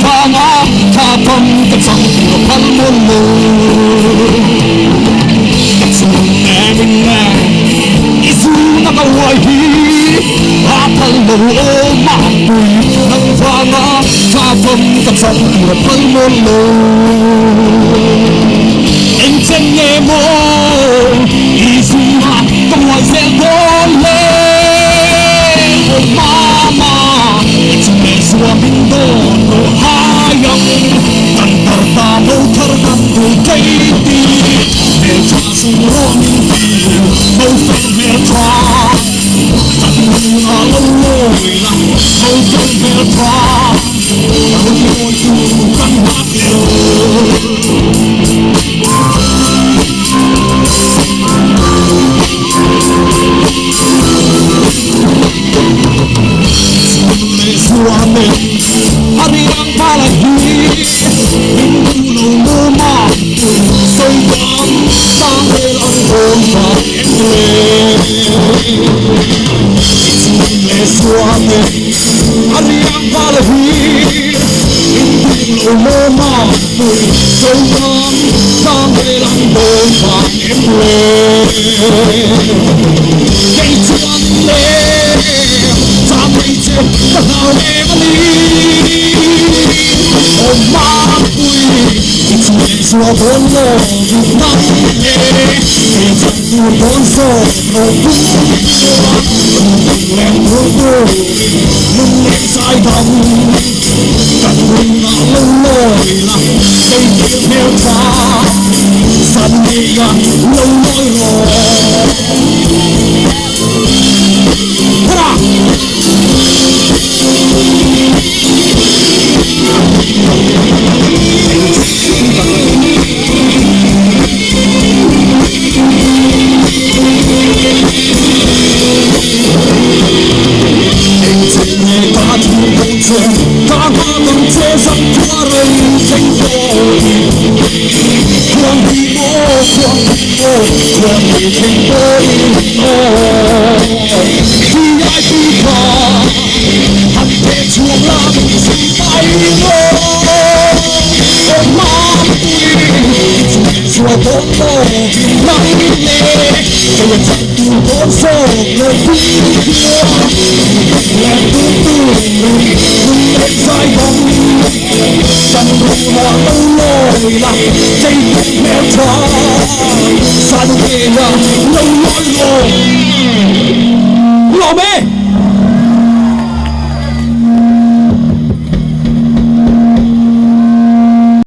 vanga tha fam ka chang tur a phal mawn lo. Ka chhung em in leng i zuna ka uai hi a phal lo aw Mampui nang vanga tha fam ka chang tur a phal mawn lo. Engchen nge maw i zuna ka uai zel dawn le aw Mama i chhung zuam in dawn rawh hai ang kan tar ta mo thar kan duh thei ti hmeltha sung rawh min ti mo fel hmeltha kan nunah lo lawi la mo fel hmeltha rawn lawi tur kan nghak leh. Lawm e!